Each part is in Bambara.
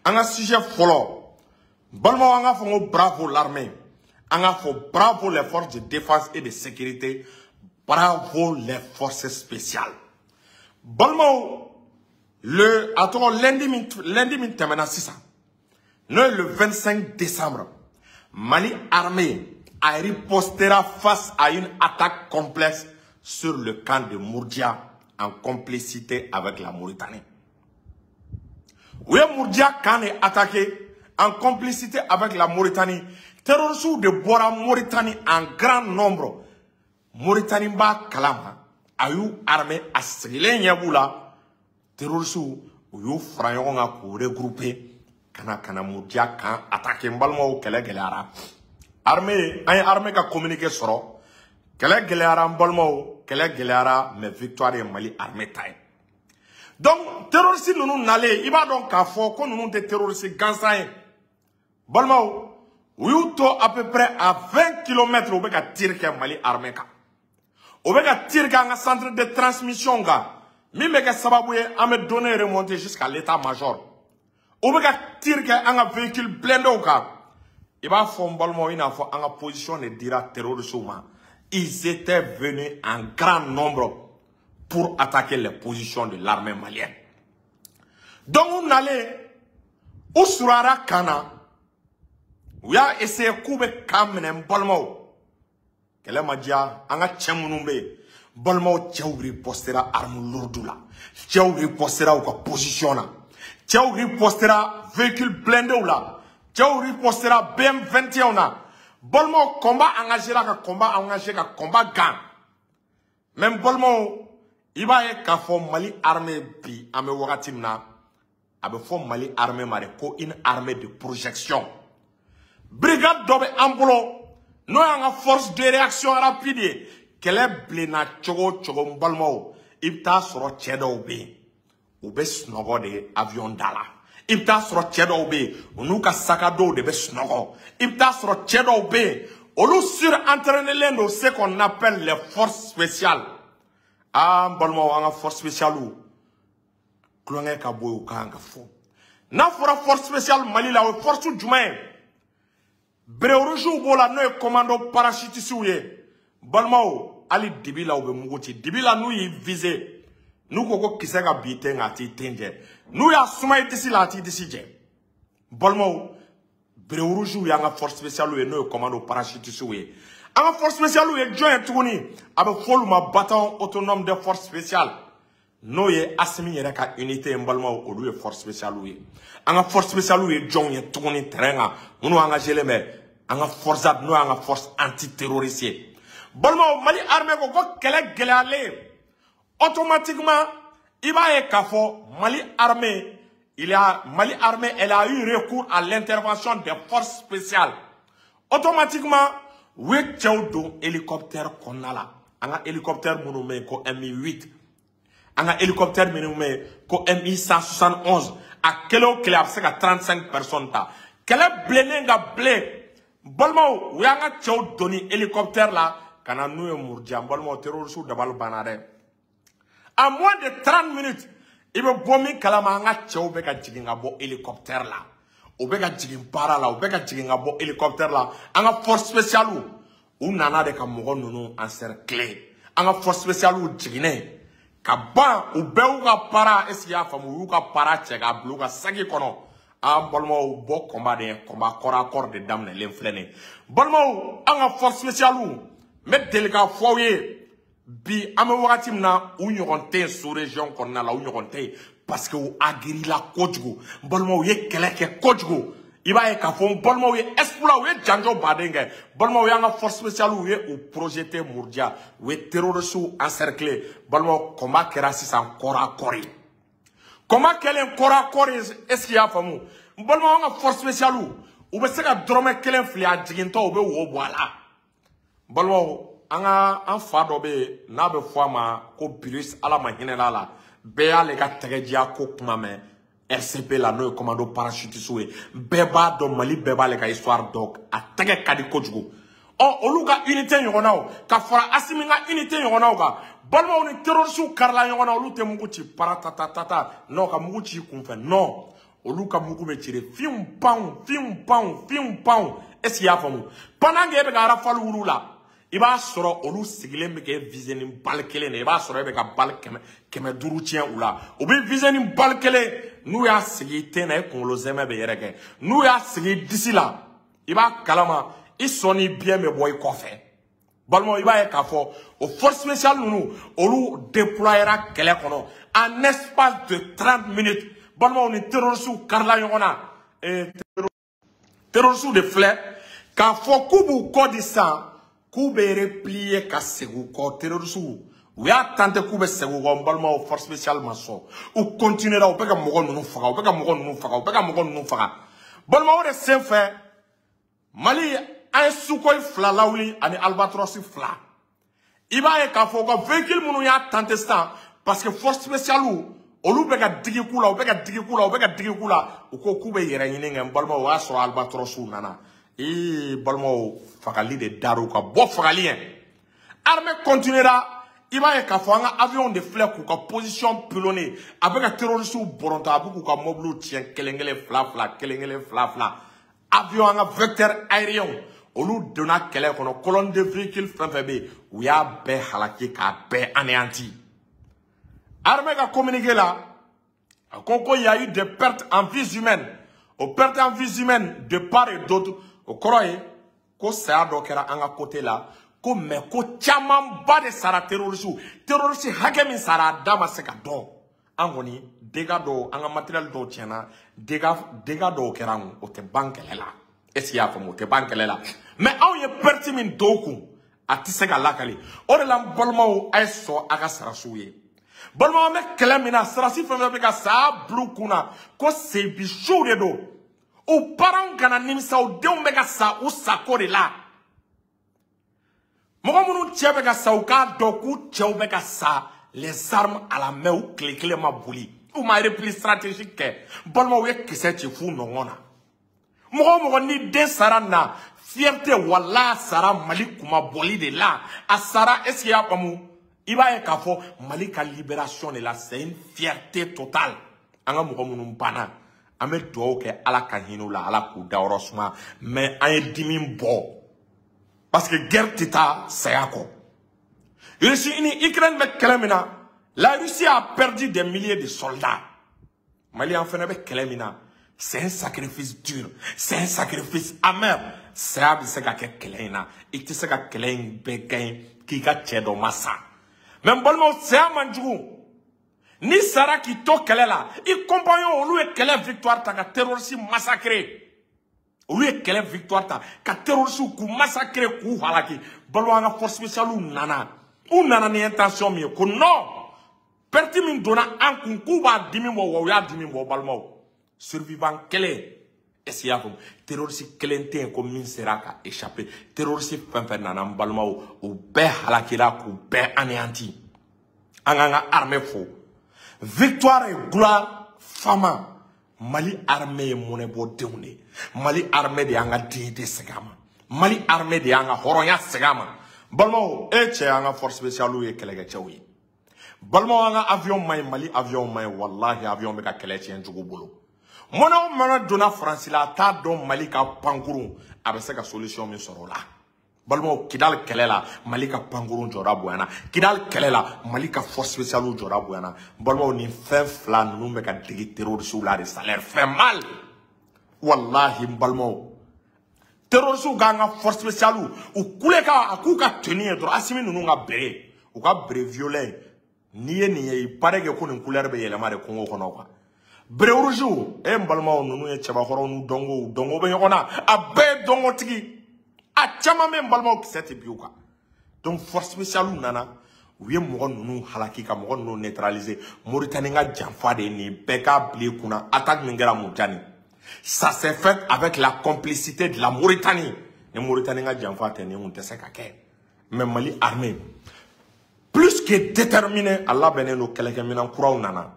An ka sujet fɔlɔ, balimaw, an k'a fɔ ko bravo l'armée, an k'a fɔ bravo les forces de défense et de sécurité, bravo les forces spéciales. Balimaw, le a tɔgɔ lundi min tɛmɛna sisan, n'o ye le 25 décembre, Mali armée a ripostera face à une attaque complexe sur le camp de Mourdia en complicité avec la Mauritanie. U ye Mourdia camp de attaqué en complicité avec la Mauritanie. Terroristes de bɔra Mauritanie en grand nombre. Mauritanie b'a kalama, a y'u armée a sigilen ɲɛ b'u la. Terroristes, u y'u fara ɲɔgɔn kan k'u regrouper ka na Mourdia camp attaqué. N balimaw, kɛlɛ gɛlɛyara. Armée, an ye armée ka communiqué sɔrɔ. Kɛlɛ gɛlɛyara, n balimaw, kɛlɛ gɛlɛyara, mais victoire ye Mali armée ta ye. Donc terroriste ninnu nalen, i b'a dɔn k'a fɔ ko ninnu tɛ terroriste gansan ye. Balimaw, u y'u to à peu près à 20 km, u bɛ ka tir kɛ Mali armée kan, u bɛ ka tir kɛ an ka centre de transmission kan, min bɛ kɛ sababu ye an bɛ données remonter jusqu'à l'état-major. U bɛ ka tir kɛ an ka véhicule blindés kan. I b'a fɔ, n balimaw, i n'a fɔ an ka position de dira terroristes ma. Ils étaient venus en grand nombre pour attaquer les positions de l'armée malienne. Donc u nalen, u surunyara camp na, u y'a essayé k'u bɛ camp minɛ. N balimaw, kɛlɛ ma diya. An ka cɛ minnu bɛ yen, balimaw, cɛw ripostera arme lourde la, cɛw ripostera u ka position na, cɛw ripostera véhicule blindés la, cɛw ripostera BM 21 na. Balimaw, combat engagé la, ka combat engagé, ka combat gan. Mais n balimaw, i b'a ye k'a fɔ Mali armée bi, an bɛ wagati min na, a bɛ fɔ Mali armée ma de ko une armée de projection. Brigade dɔ bɛ an bolo, n'o y'an ka force de réaction rapide ye. Kɛlɛ bilenna cogo o cogo, n balimaw, i bɛ taa sɔrɔ cɛ dɔw bɛ yen, u bɛ sunɔgɔ de avion da la. I bɛ taa sɔrɔ cɛ dɔw bɛ yen, u n'u ka sac à dos de bɛ sunɔgɔ. I bɛ taa sɔrɔ cɛ dɔw bɛ yen, olu surentraînelen don, ce qu'on appelle les forces spéciales. Aa, n balimaw, an ka force spéciale, tulonkɛ ka bɔ yen, u kan ka fɔ. N'a fɔra force spéciale Mali la, o ye force jumɛn ye? Béret rouge b'o la, n'o ye commando parachutiste ye. Balimaw, hali dibi la, u bɛ mugu ci dibi la. N'u y'i viser, n'u ko ko kisɛ ka bin ten kan, a t'i ten jɛ. N'u y'a suma i disi la, a t'i disi jɛ. Balimaw, béret rouge y'an ka force spéciale ye, n'o ye commando parachutiste ye. An ka force spéciale ye jɔn ye tuguni? A bɛ fɔ olu ma bataillon autonome des forces spéciales, n'o ye Asimi yɛrɛ ka unité ye. N balimaw, olu ye force spéciale ye. An ka force spéciale ye jɔnw ye tuguni terrain kan, minnu engagé len bɛ? An ka force, n'o y'an ka force antiterroriste ye. Balimaw, Mali armée ko ko kɛlɛ gɛlɛyalen, automatiquement i b'a ye k'a fɔ Mali armée, il a Mali armée, elle a eu recours à l'intervention des forces spéciales. Automatiquement, u ye cɛw don hélicoptère kɔnɔna la. An ka hélicoptère minnu bɛ yen ko Mi-8, an ka hélicoptère minnu bɛ yen ko Mi 171, a kelen o kelen a bɛ se ka 35 personnes ta. Kɛlɛ bilennen ka bilen, balimaw, u y'an ka cɛw doni hélicoptère la ka na n'u ye Murujan. Balimaw, terroristes dabali banna dɛ. En moins de 30 minutes, i bɛ bɔ min kalama, an ka cɛw bɛ ka jigin ka bɔ hélicoptère la, u bɛ ka jigin baara la, u bɛ ka jigin ka bɔ hélicoptère la. An ka force spéciale, u nana de ka mɔgɔ ninnu encercler. An ka force spéciale jiginnen ka ban, u bɛɛ y'u ka para, est ce que i y'a faamu, u y'u ka para cɛ k'a bila u ka saki kɔnɔ. An balimaw, bɔ combat de ye, combat corps à corps de daminɛlen filɛ nin ye. Balimaw, an ka force spéciale, n bɛ deli k'a fɔ aw ye bi, an bɛ wagati min na, u ɲɔgɔn tɛ yen sous région kɔnɔna la, u ɲɔgɔn tɛ yen, parce que u agirila kojugu. N balimaw, u ye kɛlɛ kɛ kojugu. I b'a ye k'a fɔ, n balimaw, ye exploit, u ye janjo baden kɛ. Balimaw, y'an ka force spéciale, u ye u projeté Muruja, u ye terroristes encercler. Balimaw, combat kɛra sisan corps à corps ye. Combat kɛlen corps à corps ye, est ce que i y'a faamu? N balimaw, an ka force spéciale, u bɛ se ka dɔrɔmɛ kelen fili, a jigintɔ u bɛ wo bɔ a la. Balimaw, an ka an fa dɔ bɛ yen, n'a bɛ fɔ a ma ko Bruce, Ala ma hinɛ la, bɛɛ y'ale ka tɛgɛdiya ko kuma mɛn RCP la, n'o ye commando parachutiste ye. Bɛɛ b'a dɔn, Mali bɛɛ b'ale ka histoire dɔn, a tɛgɛ ka di kojugu. Ɔ, olu ka unité ɲɔgɔnnaw ka fara Asimi ka unité ɲɔgɔnnaw kan, balimaw, ni terroristes karila ɲɔgɔn na, olu tɛ mugu ci paratatatata, non, ka mugu ci i kunfɛ, non. Olu ka mugu bɛ tirer fiw panw fiw panw fiw panw. Est-ce que i y'a faamu? Pendant que e bɛ ka rafale wuli la, i b'a sɔrɔ olu sigilen bɛ k'e viser ni balle kelen de. I b'a sɔrɔ e bɛ ka balle 500 tiɲɛ u la. U bɛ viser ni balle kelen, n'u y'a sigi i ten na, e kunkolo zɛmɛ bɛ yɛrɛkɛ. N'u y'a sigi i disi la, i b'a kalama i sɔn ni biyɛn bɛ bɔ i kɔfɛ. Balimaw, i b'a ye k'a fɔ o force spéciale ninnu, olu déployera kɛlɛ kɔnɔ en espace de 30 minutes. Balimaw, ni terroristes karila ɲɔgɔn na. Terroristes de filɛ k'a fɔ k'u b'u kɔ di sisan, k'u bɛ replier ka segin u kɔ. Terroristes, u y'a tenté k'u bɛ segin u kɔ. N balimaw, force spéciale ma sɔn, u continuera, u bɛ ka mɔgɔ ninnu faga, u bɛ ka mɔgɔ ninnu faga, u bɛ ka mɔgɔ ninnu faga. Balimaw, o de senfɛ Mali an ye Sukhoi 2 lawuli ani Albatros 2. I b'a ye k'a fɔ u ka véhicule minnu y'a tenté sisan, parce que force spéciale olu bɛ ka digi k'u la, u bɛ ka digi k'u la, u bɛ ka digi k'u la, u ko k'u bɛ yɛrɛ ɲini kɛ. N balimaw, o y'a sɔrɔ Albatrosw nana. Ee balimaw, fagali de dar'u ka bɔ fagali ɲɛ. Armée continuera. I b'a ye k'a fɔ an ka avion de filɛ k'u ka position pilonner, a bɛ ka terroristes bɔrɔntɔ, a bɛ k'u ka mobiliw tiɲɛ kelen kelen fila fila kelen kelen fila fila. Avion, an ka vecteur aérien, olu donna kɛlɛ kɔnɔ. Colonne de véhicule fɛn fɛn bɛ yen, u y'a bɛɛ halaki k'a bɛɛ anéanti. Armée ka communiqué la, a ko il y a eu des pertes en vies humaines. O pertes en vies humaines de part et d'autre, o kɔrɔ ye ko saya dɔ kɛra an ka côté la, ko mais ko camanba de sara terroriste. Terroriste hakɛ min sara, a da ma se ka dɔn. An kɔni dégâts dɔw, an ka matériel dɔw tiɲɛna, dégâts dɔw kɛra an kun, o tɛ ban kɛlɛ la. Est-ce que i y'a faamu? O tɛ ban kɛlɛ la, mais anw ye perte min don u kun, a tɛ se ka lakali. O de la, n balimaw, a ye sɔn a ka sarasiw ye. Balimaw, an bɛ kɛlɛ min na, sarasi fɛn fɛn bɛ ka saya bila u kun na ko sebisiw de don, u parents kana nimisa, u denw bɛ ka sa u sako de la. Mɔgɔ minnu cɛ bɛ ka sa, u k'a dɔn k'u cɛw bɛ ka sa les armes à la main. U tile kelen ma boli, u ma repli stratégique kɛ. Balimaw, u ye kisɛ ci f'u nɔngɔn na. Mɔgɔ o mɔgɔ ni den sara na fierté, wala a sara Mali kunmabɔli de la, a sara. Est ce que i y'a faamu? I b'a ye k'a fɔ Mali ka libération de la, c'est une fierté totale. An ka mɔgɔ minnu banna, an bɛ dugawu kɛ Ala ka hinɛ u la, Ala k'u dayɔrɔ suma. Mais an ye dimi bɔ, parce que guerre tɛ taa saya kɔ. Russie ni Ukraine bɛ kɛlɛ min na, la Russie a perdu des milliers de soldats. Mali, an fana bɛ kɛlɛ min na, c'est un sacrifice dur, c'est un sacrifice amer. Saya bɛ se ka kɛ kɛlɛ in na. I tɛ se ka kɛlɛ in bɛɛ gagner k'i ka cɛ dɔ ma sa. Mais n balimaw, saya man jugu. N'i sara k'i to kɛlɛ la, i compagnon, olu ye kɛlɛ victoire ta ka terroriste massacrer. Olu ye kɛlɛ victoire ta ka terroriste k'u massacrer, k'u halaki. Balimaw, an ka force spéciale nana, u nana ni intention min ye ko non, perte min donna an kun, k'u b'a dimi bɔ, wa u y'a dimi bɔ. Balimaw, survivant kelen, est-ce que i y'a faamu, terroriste kelen tɛ yen ko min sera ka échapper. Terroriste fɛn fɛn nana, n balimaw, u bɛɛ halakila k'u bɛɛ anéanti. An k'an ka armée fo. Victoire et gloire fama. Mali armée ye mɔnɛbɔdenw de ye. Mali armée de y'an ka dignité segin a ma. Mali armée de y'an ka hɔrɔnya segin a ma. Balimaw, e cɛ, an ka force spéciale ye kɛlɛkɛcɛw ye. Balimaw, an ka avion ma ɲi, Mali avion ma ɲi. Walahi, avion bɛ ka kɛlɛ tiɲɛ jugu bolo. Mɔnɛ o mɔnɛ donna Faransi la, a t'a dɔn Mali ka pankurun a bɛ se ka solution min sɔrɔ o la. Balimaw, Kidali kɛlɛ la, Mali ka pankurun jɔra bonyana. Kidali kɛlɛ la, Mali ka force spéciale jɔra bonyana. Balimaw, nin fɛn fila ninnu bɛ ka digi terroriste la de, ça leur fait mal. Walahi, n balimaw, terroriste k'an ka force spéciale u kule ka a k'u ka tenue ye dɔrɔn, Asimi ninnu ka béret, u ka béret violet, n'i ye nin ye, il paraît que ko nin couleur bɛ yɛlɛma de kungo kɔnɔ quoi. Béret rouge, e n balimaw, ninnu ye cɛbakɔrɔw n'u dɔnko, dɔnko bɛ ɲɔgɔn na, a bɛɛ ye dɔnkotigi, a caman bɛ n balimaw, kisɛ tɛ bi u kan. Donc force spéciale nana, u ye mɔgɔ ninnu halaki ka mɔgɔ ninnu neutraliser. Mauritanie ka janfa de ye nin bɛɛ k'a bila i kunna. Attaque min kɛra Mauritanie, ça s'est fait avec la complicité de la Mauritanie. Ni Mauritanie ka janfa tɛ, nin kun tɛ se ka kɛ. Mais Mali armée plus que déterminé, a labɛnnen don, kɛlɛkɛminɛn kuraw nana.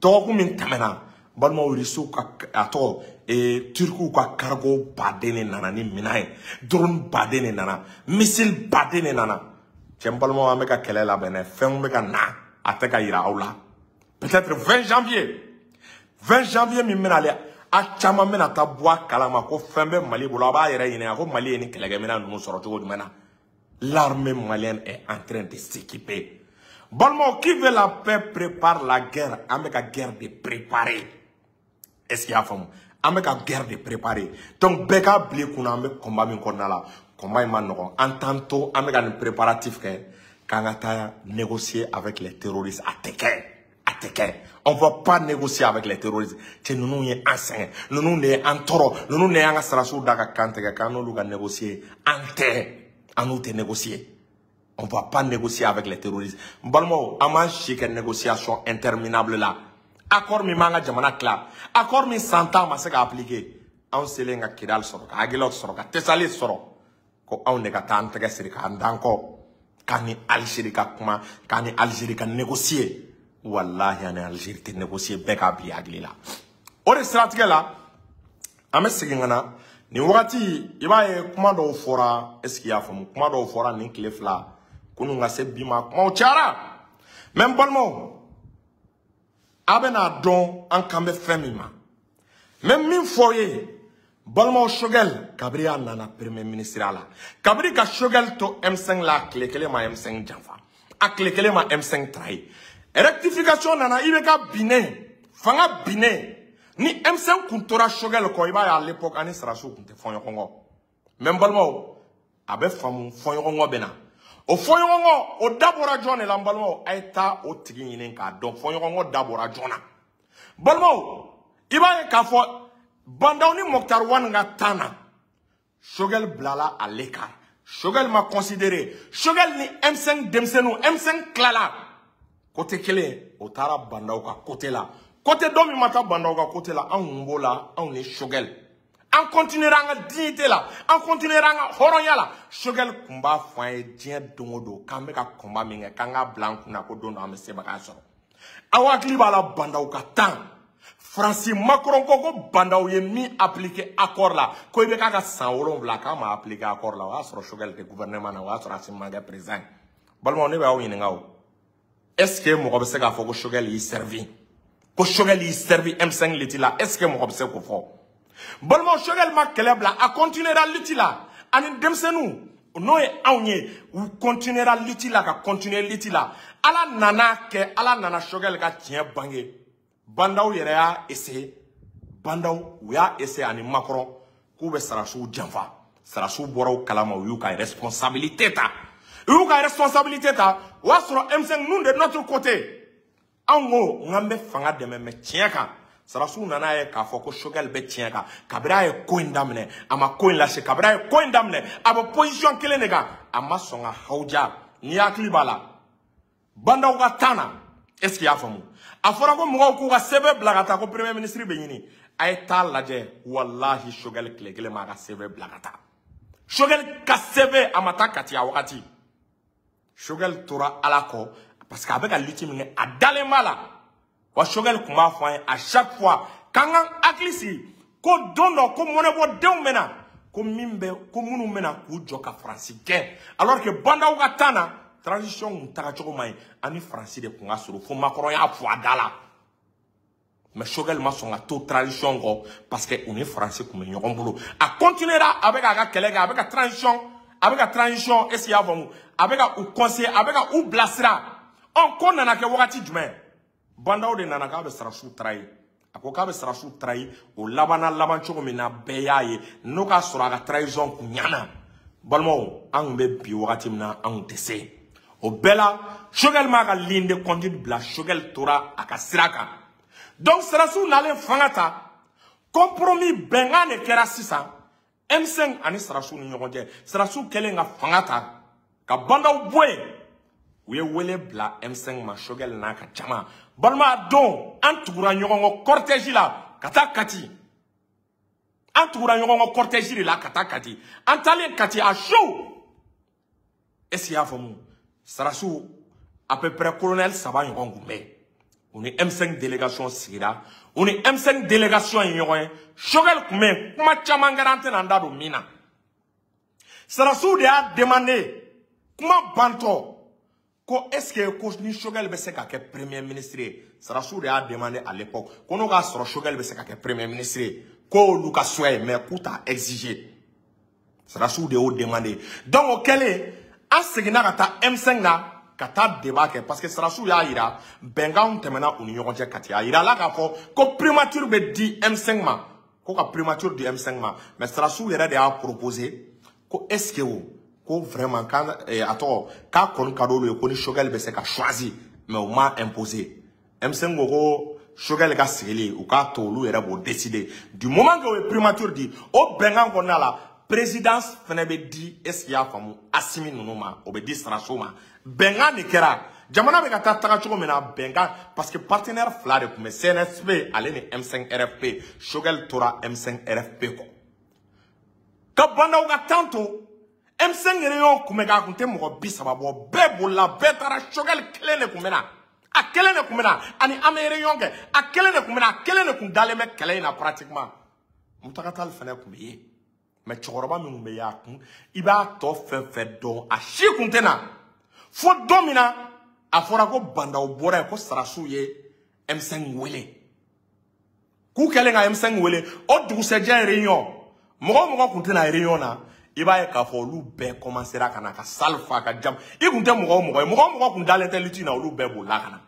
Dɔgɔkun min tɛmɛna, balimaw, Irisiw ka a tɔgɔ Turkiw ka cargo baden de nana ni minɛn ye, drone baden de nana, missile baden de nana. Cɛ, n balimaw, an bɛ ka kɛlɛ labɛn dɛ, fɛnw bɛ ka na, a tɛ ka yira aw la. Peut-être 20 janvier, 20 janvier min bɛna ale a caman bɛna taa bɔ a kalama ko fɛn bɛ Mali bolo a b'a yɛrɛ ɲininka ko Mali ye ni kɛlɛkɛminɛn ninnu sɔrɔ cogo jumɛn na. L'armée malienne est en train de s'équiper. Balimaw, qui veut la paix prépare la guerre. An bɛ ka guerre de préparer. Est-ce qu'il y a faamu? An bɛ ka guerre de préparer. Donc bɛɛ k'a bila i kunna an bɛ combat min kɔnɔna la, combat in ma nɔgɔn. An t'an to an bɛ ka nin préparatif kɛ k'an ka taa négocier avec les terroristes. A tɛ kɛ. A tɛ kɛ. On va pas négocier avec les terroristes. Cɛ ninnu ye an sɛgɛn, ninnu de ye an tɔɔrɔ, ninnu de y'an ka sarasiw da ka kan tigɛ k'an n'olu ka négocier. An tɛ. An n'u tɛ négocier. On va pas négocier avec les terroristes. N balimaw, an m'an si kɛ négociation interminable la. Accord min b'an ka jamana tila, accord min san 10 ma se ka appliquer. Anw selen ka Kidal sɔrɔ, ka Aguelhok sɔrɔ, ka Tessali sɔrɔ, ko anw de ka taa an tɛgɛ siri k'an dan kɔ, k'an ni Algérie ka kuma, k'an ni Algérie ka négocier. Walahi, an ni Algérie tɛ négocier, bɛɛ k'a bila hakili la. O de siratigɛ la, an bɛ segin ka na. Nin wagati, i b'a ye kuma dɔw fɔra, est-ce que i y'a faamu? Kuma dɔw fɔra nin tile fila, kunun ka se bi ma, kumaw cayara. Mais n balimaw, a bɛna dɔn an kan bɛ fɛn min ma. N bɛ min fɔ aw ye, balimaw, Choguel, kabiri a nana premier ministre la, kabiri ka Choguel to M5 la, a tile kelen ma M5 janfa, a tile kelen ma M5 trahi. Rectification nana, IBK binnen, fanga binnen. Ni M5 kun tora Choguel kɔ, i b'a ye à l'époque ani sarasiw kun tɛ fɔ ɲɔgɔn kɔ. Mais n balimaw, a bɛ faamu fɔ ɲɔgɔn kɔ bɛ na. O fɔ ɲɔgɔn kɔ, o da bɔra jɔn de la? N balimaw, a ye taa o tigi ɲini k'a dɔn fɔ ɲɔgɔn kɔ da bɔra jɔn na. Balimaw, i b'a ye k'a fɔ Bah N'Daw ni Moctar Ouane ka tan na, Choguel bilala à l'écart. Choguel ma considéré. Choguel ni M5 denmisɛnninw, M5 tilala. Côté kelen, o taara Bah N'Daw ka côté la. Côté dɔ min ma taa Bah N'Daw ka côté la, anw kun b'o la, anw ni Choguel. An continuera an ka dignité la, an continuera an ka hɔrɔnya la. Choguel kun b'a fɔ an ye diɲɛ don o don k'an bɛ ka combat min kɛ, k'an k'a bila an kunna ko don dɔ an bɛ sebaaya sɔrɔ. Aw hakili b'a la Bah N'Daw ka tan. Faransi Macron ko ko Bah N'Daw ye min appliqué accord la, ko i bɛ k'a ka san 7 k'a ma appliqué accord la. O y'a sɔrɔ Choguel tɛ gouvernement na, o y'a sɔrɔ Assimi ma kɛ président ye. Balimaw, ne bɛ aw ɲininka o. Est-ce que mɔgɔ bɛ se k'a fɔ ko Choguel y'i servi? Ko Choguel y'i servi M5 lutte la, est-ce que mɔgɔ bɛ se k'o fɔ? Balimaw, Choguel ma kɛlɛ bila, a continuera lutte la. Ani denmisɛnninw, n'o ye anw ye, u continuera lutte la ka continuer lutte la. Ala nana kɛ, Ala nana Choguel ka tiɲɛ bange. Bah N'Daw yɛrɛ y'a essayé. Bah N'Daw, u y'a essayé ani Macron k'u bɛ sarasiw janfa. Sarasiw bɔra u kalama, u y'u ka responsabilité ta. U y'u ka responsabilité ta, o y'a sɔrɔ M5, nous de notre côté, anw ko n k'an bɛ fanga dɛmɛ mais tiɲɛ kan. Sarasiw nana ye k'a fɔ ko Choguel bɛ tiɲɛ kan. Kabini a ye ko in daminɛ, a ma ko in lase. Kabini a ye ko in daminɛ, a bɛ position kelen de kan. A ma sɔn ka hawuja. N'i hakili b'a la, Bah N'Daw ka tan na, est-ce que i y'a faamu? A fɔra ko mɔgɔw k'u ka CV bila ka taa ko premier ministre bɛ ɲini. A ye taa lajɛ, walahi Choguel tile kelen ma a ka CV bila ka taa. Choguel ka CV a ma taa Kati a wagati. Choguel tora Ala kɔ parce que a bɛ ka lutte min kɛ, a dalen b'a la. Wa Choguel kun b'a fɔ an ye à chaque fois k'an k'an hakili sigi ko don dɔ ko mɔnɛbɔdenw bɛ na, ko min bɛ ko minnu bɛ na k'u jɔ ka Faransi gɛn, alors que Bah N'Daw ka tan na, transition kun tagacogo man ɲi, ani Faransi de kun ka surun fo Macron y'a fɔ a da la. Mais Choguel ma sɔn ka to transition kɔ parce que u ni Faransi kun bɛ ɲɔgɔn bolo. A continuera, a bɛ k'a ka kɛlɛ kɛ, a bɛ ka transition, a bɛ ka transition, est-ce que i y'a faamu? A bɛ ka u conseiller, a bɛ ka u bilasira. Ɔ ko nana kɛ wagati jumɛn? Bah N'Daw de nana k'a bɛ sarasiw trahi. A ko k'a bɛ sarasiw trahi, o labanna laban cogo min na, bɛɛ y'a ye. N'o k'a sɔrɔ a ka trahison kun ɲana. Balimaw, an kun bɛ bi wagati min na, an kun tɛ se. O bɛɛ la, Choguel m'a ka ligne de conduite bila, Choguel tora a ka sira kan. Donc sarasiw nalen fanga ta, compromis bɛnkan de kɛra sisan M5 ani sarasiw ni ɲɔgɔn cɛ. Sarasiw kɛlen ka fanga ta, ka Bah N'Daw bɔ yen, u ye wele bila M5 ma, Choguel n'a ka jama. Balima don, an tugura ɲɔgɔn kɔ cortège la ka taa Kati. An tugura ɲɔgɔn kɔ cortège de la ka taa Kati. An taalen Kati a chaud. Est-ce que i y'a faamu? Sarasiw à peu près colonel 3 ɲɔgɔn kun bɛ yen. U ni M5 délégation sigira, u ni M5 délégation ye ɲɔgɔn ye. Choguel kun bɛ yen, kuma caman kɛra, an tɛna an da don min na. Sarasiw de y'a demandé kuma bantɔ. Ko est-ce que ko ni Choguel bɛ se ka kɛ premier ministre ye? Sarasiw de y'a demandé à l'époque ko n'o k'a sɔrɔ Choguel bɛ se ka kɛ premier ministre ye, k'olu ka souhait ye, mais k'u t'a exiger. Sarasiw de y'o demandé. Donc o kɛlen, an seginna ka taa M5 na ka taa débat kɛ, parce que sarasiw y'a yira bɛnkanw tɛmɛna u ni ɲɔgɔn cɛ Kati. A yira la k'a fɔ ko primature bɛ di M5 ma, ko ka primature di M5 ma, mais sarasiw yɛrɛ de y'a proposé ko est-ce que o ko vraiment kan a tɔgɔ k'a kɔni ka d'olu ye ko ni Choguel bɛ se ka choisir, mais u m'a imposer. M5 ko ko Choguel ka sigili, u k'a to olu yɛrɛ b'o décider. Du moment que o ye primature di, o bɛnkan kɔnɔna la, présidence fɛnɛ bɛ di, est-ce que i y'a faamu, Assimi ninnu ma, o bɛ di sarasiw ma. Bɛnkan de kɛra. Jamana bɛ ka taa taga cogo min na, bɛnkan, parce que partenaire fila de tun bɛ, CNSP ale ni M5 RFP. Choguel tora M5 RFP kɔ ka bandaw ka tan to. M5 réunion kun bɛ kɛ, a kun tɛ mɔgɔ 30 bɔ, bɛɛ bolila, bɛɛ taara. Choguel kelen de kun bɛ na, a kelen de kun bɛ na, ani an bɛ réunion kɛ, a kelen de kun bɛ na, a kelen de kun dalen bɛ kɛlɛ in na pratiquement. Mountaga Tall fɛnɛ kun bɛ yen, mais cɛkɔrɔba min kun bɛ yen, a kun i b'a tɔ fɛn fɛn dɔn, a si kun tɛ na. Fo don min na a fɔra ko bandaw bɔra yen, ko sarasiw ye M5 wele, k'u kɛlen ka M5 wele, o dugusɛjɛ réunion, mɔgɔ o mɔgɔ kun tɛna réunion na, i b'a ye k'a fɔ olu bɛɛ commencera ka na ka salle fa ka jam. I kun tɛ mɔgɔ o mɔgɔ ye, mɔgɔ o mɔgɔ kun dalen tɛ lutte na, olu bɛɛ bolila ka na.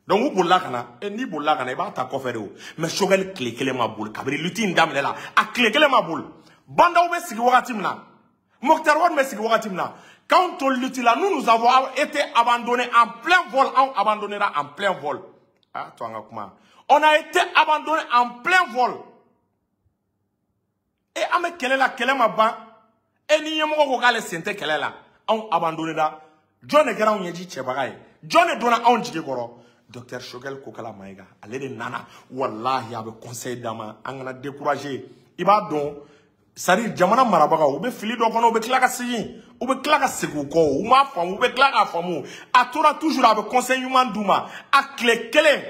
Donc u bolila ka na, n'i bolila ka na, i b'a ta kɔfɛ de o. Mais Choguel tile kelen ma boli kabini lutte in daminɛ la, a tile kelen ma boli. Bandaw bɛ sigi wagati min na, Moctar Ouane bɛ sigi wagati min na, k'anw to lutte la, nous nous avons été abandonnés en plein vol. Anw abandonnera en plein vol. Ah, to an ka kuma, on a été abandonnés en plein vol. E an bɛ kɛlɛ la, kɛlɛ ma ban, e ni ɲɛmɔgɔ ko k'ale sen tɛ kɛlɛ la, anw abandonnera. Jɔn de kɛra anw ɲɛji cɛbaga ye? Jɔn de donna anw jigi kɔrɔ? Docteur Choguel Kokalla Maïga, ale de nana. Walahi, a bɛ conseil d'an ma, an kana décourager. I b'a dɔn, c'est à dire jamana marabagaw, u bɛ fili dɔ kɔnɔ, u bɛ tila ka segin, u bɛ tila ka segin u kɔ, u m'a faamu, u bɛ tila k'a faamu. A tora toujours a bɛ conseil ɲuman d'u ma. A tile kelen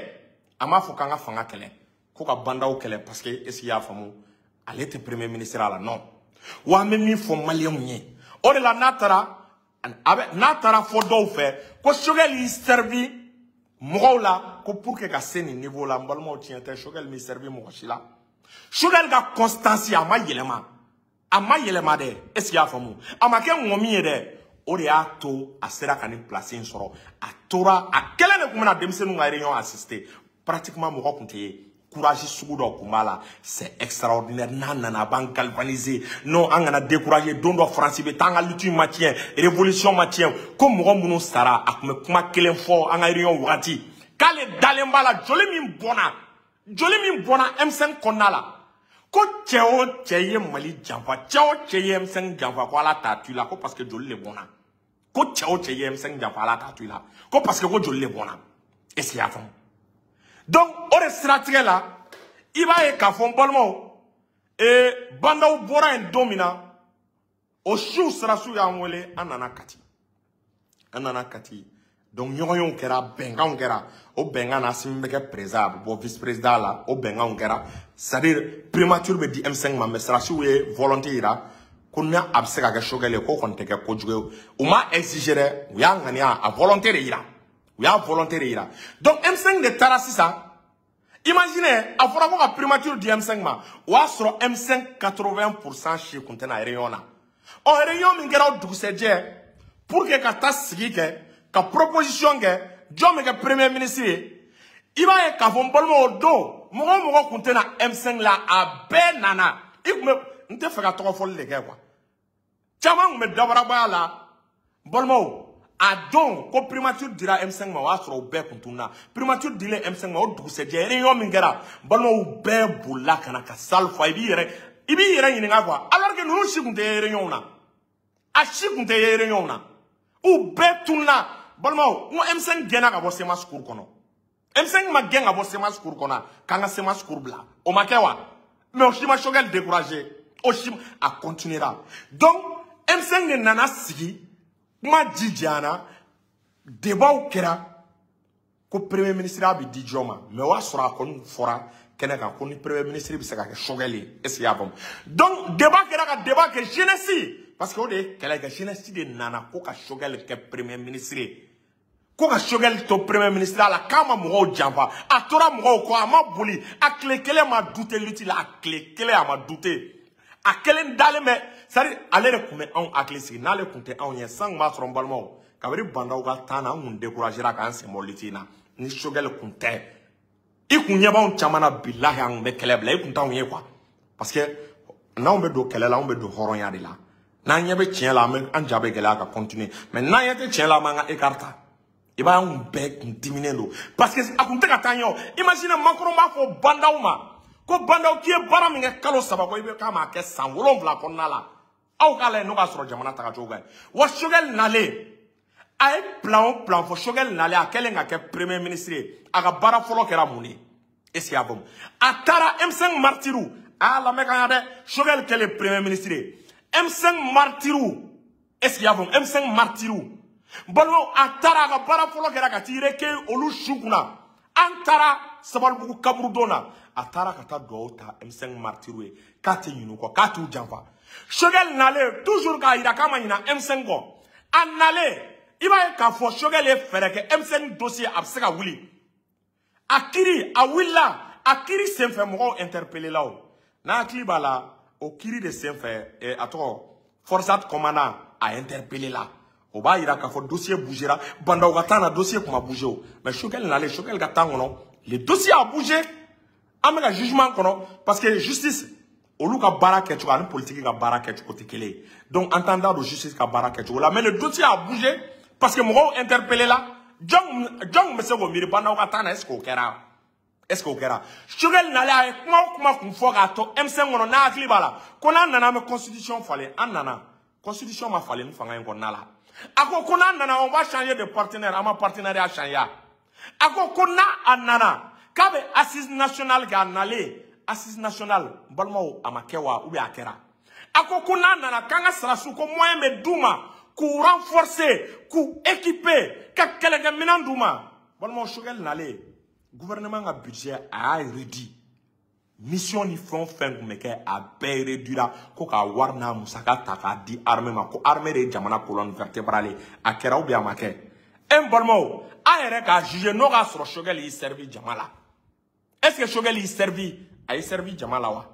a m'a fɔ k'an ka fanga kɛlɛ, ko ka bandaw kɛlɛ, parce que est ce que i y'a faamu, ale tɛ premier ministre a la. Non, wa an bɛ min fɔ maliyɛnw ye, o de la n'a taara, a bɛ n'a taara fɔ dɔw fɛ ko Choguel y'i servi mɔgɔw la ko pour que ka se nin niveau la, n balimaw, tiɲɛ tɛ. Choguel m'i servi mɔgɔ si la. Choguel ka constance, a ma yɛlɛma, a ma yɛlɛma dɛ, est ce que i y'a faamu, a ma kɛ ŋɔmi ye dɛ. O de y'a to a sera ka nin place in sɔrɔ. A tora a kelen de tun bɛna denmisɛnninw ka réunion assister, pratiquement mɔgɔ tun tɛ yen. Courage sugu dɔ kun b'a la, c'est extraordinaire. N'a nana, a b'an galvaniser. Non, an kana décourager. Don dɔ Faransi bɛ taa, an ka lutte ma tiɲɛ, révolution ma tiɲɛ, ko mɔgɔ minnu sara, a tun bɛ kuma kelen fɔ an ka réunion wagati, k'ale dalen b'a la, joli min bɔnna, joli min bɔnna M5 kɔnɔna la, ko cɛ o cɛ ye Mali janfa, cɛ o cɛ ye M5 janfa, ko Ala t'a to i la, ko parce que joli de bɔnna. Ko cɛ o cɛ ye M5 janfa, Ala t'a to i la, ko parce que ko joli de bɔnna. Est ce que i y'a faamu? Donc o de siratigɛ la, i b'a ye k'a fɔ n balimaw, bandaw bɔra yen don min na, o siw sarasiw y'an wele, an nana Kati, an nana Kati. Donc ɲɔgɔnyew kɛra, bɛnkanw kɛra. O bɛnkan na, Assimi bɛ kɛ président, a bɛ bɔ vice président la. O bɛnkanw kɛra, c'est à dire primature bɛ di M5 ma, mais sarasiw ye volonté yira ko ni a bɛ se ka kɛ Choguel ye, k'o kɔni tɛ kɛ kojugu ye. U ma exiger dɛ, u y'a ŋaniya, a volonté de yira, u y'a volonté de yira. Donc M5 de taara sisan. Imaginez, a fɔra ko ka primature di M5 ma, o y'a sɔrɔ M5 80% si kun tɛ na réunion na. Ɔ, réunion min kɛra o dugusɛjɛ pour que ka taa sigi kɛ ka proposition kɛ jɔn bɛ kɛ premier ministre ye, i b'a ye k'a fɔ n balimaw, o don mɔgɔ o mɔgɔ kun tɛ na M5 la, a bɛɛ nana. I kun bɛ, n tɛ fɛ ka tɔgɔ fɔli de kɛ quoi, caman kun bɛ dabarabaya la. N balimaw, a don ko primature dira M5 ma, o y'a sɔrɔ o bɛɛ kun tununa. Primature dilen M5 ma, o dugusɛjɛ réunion min kɛra, balimaw, bɛɛ bolila ka na ka salle fa. I b'i yɛrɛ ɲininka quoi, alors que ninnu si kun tɛ réunion na, a si kun tɛ réunion na, u bɛɛ tununa. Balimaw, n ko M5 gɛnna ka bɔ CMAS cour kɔnɔ. M5 ma gɛn ka bɔ CMAS cour kɔnɔ k'an ka CMAS cour bila, o ma kɛ wa? Mais o si ma Choguel découragé, o si a continuera. Donc M5 de nana sigi, kuma ji janyana, débatw kɛra ko premier ministre a bɛ di jɔn ma. Mais o y'a sɔrɔ a kɔni fɔra kɛnɛ kan ko ni premier ministre bɛ se ka kɛ Choguel ye, est ce que i y'a faamu? Donc débat kɛra, ka débat kɛ, jeunesse, parce que o de ye kɛlɛ kɛ, jeunesse de nana ko ka Choguel kɛ premier ministre ye. Ko ka Choguel to premier ministre la k'a ma mɔgɔw janfa, a tora mɔgɔw kɔ, a ma boli, a tile kelen ma douter lutte la, a tile kelen a ma douter, a kelen dalen bɛ. C'est à dire ale de tun bɛ anw hakili sigi, n'ale tun tɛ anw ɲɛ san tun b'a sɔrɔ n balimaw kabini bandaw ka taa na, an kun découragé ra k'an sen bɔ lutte in na. Ni Choguel tun tɛ, i kun ɲɛ b'anw caman na, bilahi an kun bɛ kɛlɛ bila, i kun t'anw ye quoi. Parce que n'anw bɛ don kɛlɛ la, anw bɛ don hɔrɔnya de la. N'an ɲɛ bɛ tiɲɛ la, an bɛ an ja bɛ gɛlɛya ka continuer, mais n'an ɲɛ tɛ tiɲɛ la, an b'an ka écart ta. I b'a ye anw bɛɛ kun diminen don parce que a kun tɛ ka taa ɲɛ o. Imagine Macron b'a fɔ bandaw ma ko bandaw k'i ye baara min kɛ kalo 3 ko i bɛ k'a ma kɛ san 7 kɔnɔna la. Aw k'a lajɛ n'o k'a sɔrɔ jamana tagacogo ka ɲi. Wa Choguel nalen, a ye plan o plan fɔ. Choguel nalen, a kɛlen ka kɛ premier ministre ye, a ka baara fɔlɔ kɛra mun ye? Est-ce que y'a faamu? A taara M5 martyrs, a y'a lamɛn ka ɲɛ dɛ. Choguel kɛlen premier ministre ye, M5 martyrs, est-ce que y'a faamu? M5 martyrs, balimaw, a taara a ka baara fɔlɔ kɛra ka t'i recueil olu su kunna. An taara Sabalibugu kaburudon na, a taara ka taa duwawu ta M5 martyrs ye k'a tɛ ɲinɛ u kɔ, k'a t'u janfa. Choguel nalen toujours k'a yira k'a ma ɲina M5 kɔ. A nalen, i b'a ye k'a fɔ Choguel ye fɛɛrɛ kɛ M5 dossier a bɛ se ka wuli. A kiri a wulila, a kiri senfɛ mɔgɔw interpellé la o. N'a hakili b'a la, o kiri de senfɛ a tɔgɔ Forsat commandant a interpellé la. O b'a yira k'a fɔ dossier bougera. Bandaw ka temps na, dossier kun ma bougé o. Mais Choguel nalen, Choguel ka temps kɔnɔ, le dossier a bougé. An bɛ ka jugement kɔnɔ parce que justice olu ka baara kɛcogo ani politique ka baara kɛcogo tɛ kelen ye. Donc an t'an da don justice ka baara kɛcogo la, mais le dossier a bougé parce que mɔgɔw interpellé la. Jɔn bɛ se k'o miiri Bandaw ka temps na? Est ce que o kɛra? Est ce que o kɛra? Choguel nalen, a ye kuma o kuma kun fɔ k'a to M5 kɔnɔ, n'a hakili b'a la ko n'an nana an bɛ constitution falen, an nana constitution ma falen ni fanga in kɔnɔna la. A ko ko n'a nana on va changer de partenaire, an ma partenariat changer. A ko ko n'a a nana k'a bɛ assise nationale kɛ, a nalen assise nationale, n balimaw, a ma kɛ wa ou bien a kɛra? A ko ko n'a nana k'an ka sɔrɔdasiw ko moyen bɛ d'u ma k'u renforcer, k'u équiper, ka kɛlɛkɛminɛn d'u ma. Balimaw, Choguel nalen, gouvernement ka budget a y'a réduit. Mission ni fɛn o fɛn tun bɛ kɛ, a bɛɛ réduira ko k'a wari n'a musaka ta k'a di armée ma, ko armée de ye jamana colonne vertébrale ye. A kɛra ou bien a ma kɛ? E n balimaw, an yɛrɛ k'a juger n'o k'a sɔrɔ Choguel y'i servi jama la. Est ce que Choguel y'i servi, a y'i servi jama la wa?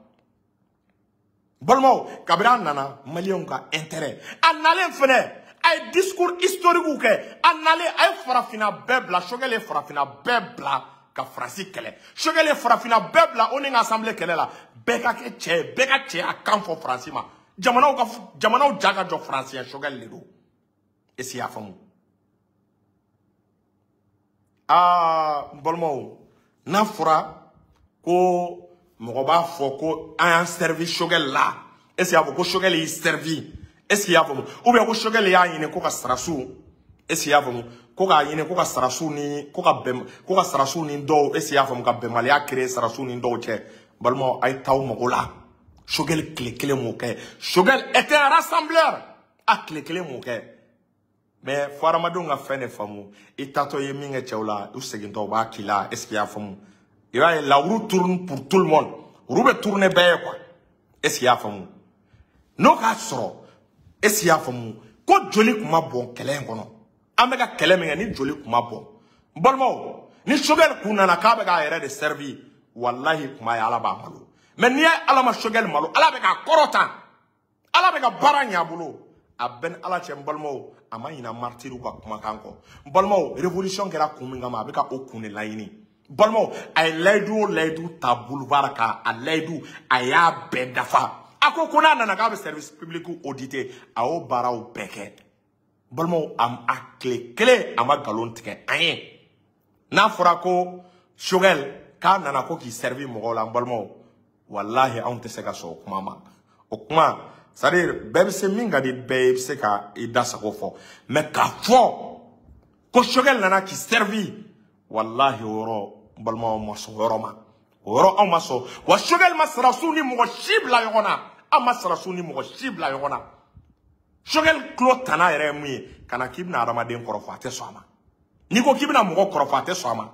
Balimaw, kabini a nana maliyɛnw ka intérêt, a nalen fɛnɛ a ye discours historique kɛ. A nalen a ye farafinna bɛɛ bila, Choguel ye farafinna bɛɛ bila ka Faransi kɛlɛ. Choguel ye farafinna bɛɛ bila o ni ka assemblée kɛlɛ la. Bɛɛ ka kɛ cɛ ye, bɛɛ ka cɛya kan fɔ Faransi ma. Jamanaw ka jamanaw ja ka jɔ Faransi ye, Choguel de don. Est ce que i y'a faamu? Aa, n balimaw, n'a fɔra ko mɔgɔ b'a fɔ ko an y'an servi Choguel la, est ce que i y'a fɔ ko Choguel y'i servi? Est ce que i y'a faamu? Ou bien ko Choguel y'a ɲini ko ka sɔrɔdasiw, est ce que i y'a faamu, ko k'a ɲini ko ka sɔrɔdasiw ni ko ka bɛn, ko ka sɔrɔdasiw ni dɔw, est ce que i y'a faamu, ka bɛnbaliya créer sɔrɔdasiw ni dɔw cɛ. Balimaw, a ye t'aw mago la. Choguel tile kelen m'o kɛ. Choguel était un rassembleur, a tile kelen m'o kɛ. Mais fo hadamadenw ka fɛn de faamu, i taatɔ ye min kɛ cɛw la, u segintɔ u b'a k'i la. Est ce que i y'a faamu? I b'a ye, la roue tourne pour tout le monde, roue bɛ tourner bɛɛ ye quoi. Est ce que i y'a faamu? N'o k'a sɔrɔ, est ce que i y'a faamu ko joli kun ma bɔn kɛlɛ in kɔnɔ? An bɛ ka kɛlɛ min kɛ, ni joli kun ma bɔn, n balimaw, ni Choguel kun nana k'a bɛ k'a yɛrɛ de servi, walahi kuma ye Ala b'a malo. Mais n'i ye Ala ma Choguel malo, Ala bɛ k'a kɔrɔta, Ala bɛ ka baara ɲɛ a bolo. A bɛɛ ni Ala cɛ, n balimaw, a ma ɲina martyrs ka kumakan kɔ. N balimaw, révolution kɛra kun min kama, a bɛ ka o kun de laɲini. Balimaw, a ye layidu o layidu ta boulevard kan, a layidu a y'a bɛɛ dafa. A ko ko n'a nana k'a bɛ service public auditer, a y'o baaraw bɛɛ kɛ. Balimaw, a tile kelen a ma nkalon tigɛ an ye. N'a fɔra ko Choguel k'a nana ko k'i servi mɔgɔw la, n balimaw, walahi anw tɛ se ka sɔn o kuma ma. O kuma, c'est à dire bɛɛ bɛ se min ka di bɛɛ ye, i bɛ se ka i da sago fɔ, mais k'a fɔ ko Choguel nana k'i servi, walahi o yɔrɔ, n balimaw, ma sɔn o yɔrɔ ma. O yɔrɔ anw ma sɔn. Wa Choguel ma sɔrɔdasiw ni mɔgɔ si bila ɲɔgɔn na, an ma sɔrɔdasiw ni mɔgɔ si bila ɲɔgɔn na. Choguel tulo tana yɛrɛ ye mun ye? Ka na k'i bɛna hadamaden kɔrɔfɔ, a tɛ sɔn a ma. N'i ko k'i bɛna mɔgɔ kɔrɔfɔ, a tɛ sɔn a ma.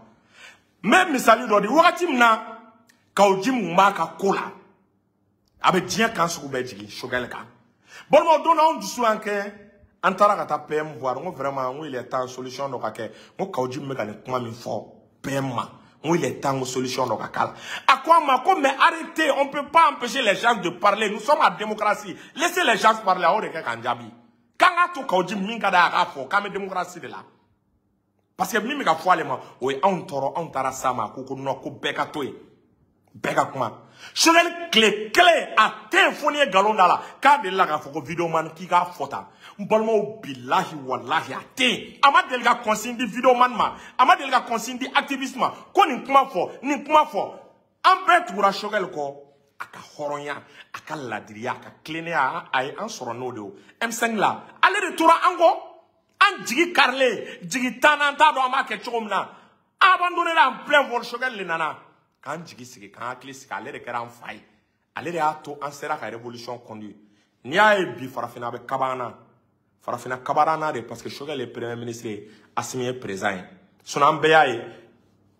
N bɛ misali dɔ di. Wagati min na Kawo Jim kun b'a ka ko la, a bɛ diɲɛ kan sugu bɛɛ jigin Choguel kan. Balimaw, don dɔ anw dusu y'an kɛ, An taara ka taa PM voir, n ko vraiment, n ko il est temps solution dɔ ka kɛ. N ko Kaou Djim bɛ ka nin kuma min fɔ PM ma, n ko il est temps ko solution dɔ ka k'a la. A ko an ma ko mais arrêtez, on peut pas empêcher les gens de parler, nous sommes en démocratie, laissez les gens parler. A y'o de kɛ k'an jaabi k'an k'a to Kaou Djim min ka d'a ye a k'a fɔ, k'an bɛ démocratie de la. Parce que min bɛ ka fɔ ale ma, o ye anw tɔɔrɔ, anw taara s'a ma, a ko ko non, ko bɛɛ ka to yen, bɛɛ ka kuma. Choguel tile kelen a tɛ yen fo n'i ye nkalon da la k'a delila k'a fɔ ko vidéoman k'i k'a fɔ tan. N balimaw, bilahi walahi, a tɛ yen. A ma deli ka consigne di vidéoman ma, a ma deli ka consigne di activiste ma ko nin kuma fɔ, nin kuma fɔ. An bɛɛ tugura Choguel kɔ, a ka hɔrɔnya, a ka ladiriya, a ka tilennenya, a ye an sɔrɔ n'o de ye. M5 la, ale de tora an kɔ, an jigi karilen, jigi t'an na, an t'a dɔn an b'a kɛ cogo min na. Abandonné en plein vol, Choguel de nana k'an jigi sigi, k'an hakili sigi. Ale de kɛra an fa ye, ale de y'a to an sera ka révolution conduire. N'i y'a ye bi farafinna bɛ kaba an na, farafinna kabara an na de, parce que Choguel ye premier ministre ye, Assimi ye président ye. Sinon an bɛɛ y'a ye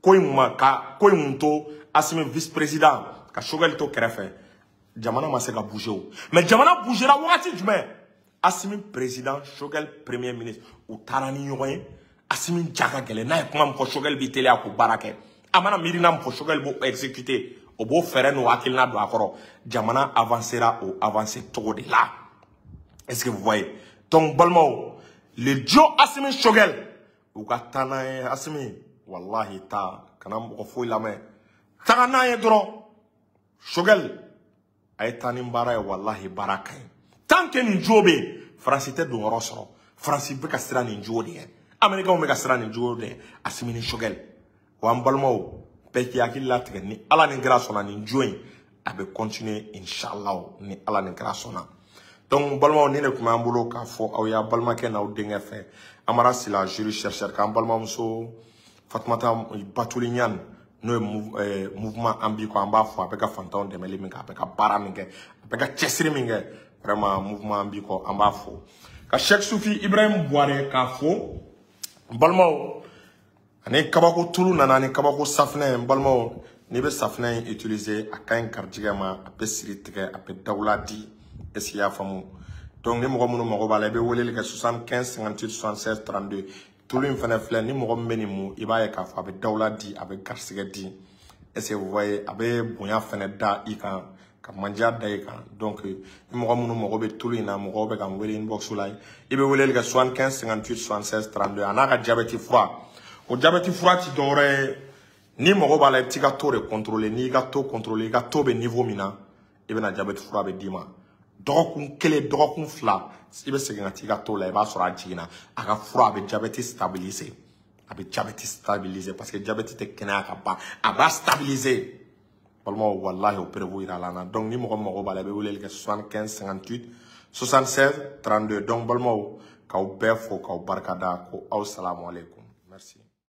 ko in ma ka ko in kun to Assimi vice président ka Choguel to kɛrɛfɛ, jamana ma se ka bouger o. Mais jamana bougera wagati jumɛn? Assimi président, Choguel premier ministre, u taara ni ɲɔgɔn ye. Assimi ja ka gɛlɛn, n'a ye kuma min fɔ, Choguel b'i teliya k'o baara kɛ. A mana miirina min fɔ, Choguel b'o exécuter, o b'o fɛɛrɛ n'o hakilina don a kɔrɔ. Jamana avancera o avancé cogo de la. Est-ce que vous voyez? Donc balimaw, le duo Assimi Choguel, u ka taa n'an ye. Assimi, wallahi, taa kana mɔgɔ foyi lamɛn, taga n'an ye dɔrɔn. Choguel, a ye taa ni baara ye, wallahi baara ka ɲi. Tant que nin duo bɛ yen, Faransi tɛ don yɔrɔ sɔrɔ. Faransi bɛ ka siran nin duo de ɲɛ, Américains bɛ ka siran nin duo de ɲɛ, Assimi ni Choguel. Wa an balimaw, bɛɛ k'i hakili latigɛ, ni Ala ni kira sɔnna, nin duo in a bɛ continuer inshallah, ni Ala ni kira sɔnna. Donc balimaw, ni de tun b'an bolo k'a fɔ aw ye balimakɛ n'aw denkɛ fɛ, Amara Sila, jury chercheur, k'an balimamuso Fatumata Batuli Ɲani, n'o ye mouvement an bi kɔ, an b'a fɔ a bɛ ka fantanw dɛmɛli min kɛ, a bɛ ka baara min kɛ, a bɛ ka cɛsiri min kɛ, vraiment mouvement an bi kɔ, an b'a fɔ. Ka Cheikh Soufi Ibrahim Buware k'a fo, n balimaw, ani kabako tulu nana ni kabako safinɛ. N balimaw, n'i bɛ safinɛ in utiliser, a ka ɲi garijɛgɛ ma, a bɛ siri tigɛ, a bɛ dawula di. Est ce que i y'a faamu? Donc ni mɔgɔ minnu mago b'a la, i bɛ weleli kɛ 75 58 76 32. Tulu in fana filɛ, ni mɔgɔ min bɛ nin mun, i b'a ye k'a fɔ a bɛ dawula di, a bɛ garisɛgɛ di. Est ce que vous voyez? A bɛ bonya fana da i kan, ka mandiya da i kan. Donc ni mɔgɔ minnu mago bɛ tulu in na, mɔgɔw bɛ ka n wele inbox la, i bɛ weleli kɛ 75 58 76 32. A n'a ka jabɛti fura, o jabɛti fura ti dɔwɛrɛ ye, ni mago b'a la, i bɛ t'i ka taux de contrôler. N'i ka taux contrôler, i ka taux bɛ niveau min na, i bɛna jabɛti fura bɛ d'i ma. Dɔgɔkun kelen, dɔgɔkun fila, i bɛ segin ka t'i ka taux la, i b'a sɔrɔ a jiginna. A ka fura, a bɛ jabɛti stabiliser, a bɛ jabɛti stabiliser, parce que jabɛti tɛ kɛnɛya ka ban, a b'a stabiliser. Balimaw, walahi, o preuve yira la na. Donc ni mɔgɔ min mago b'a la, i bɛ weleli kɛ 75 58 76 32. Donc balimaw, k'aw bɛɛ fo, k'aw barikada, ko aw salamu aleykum, merci.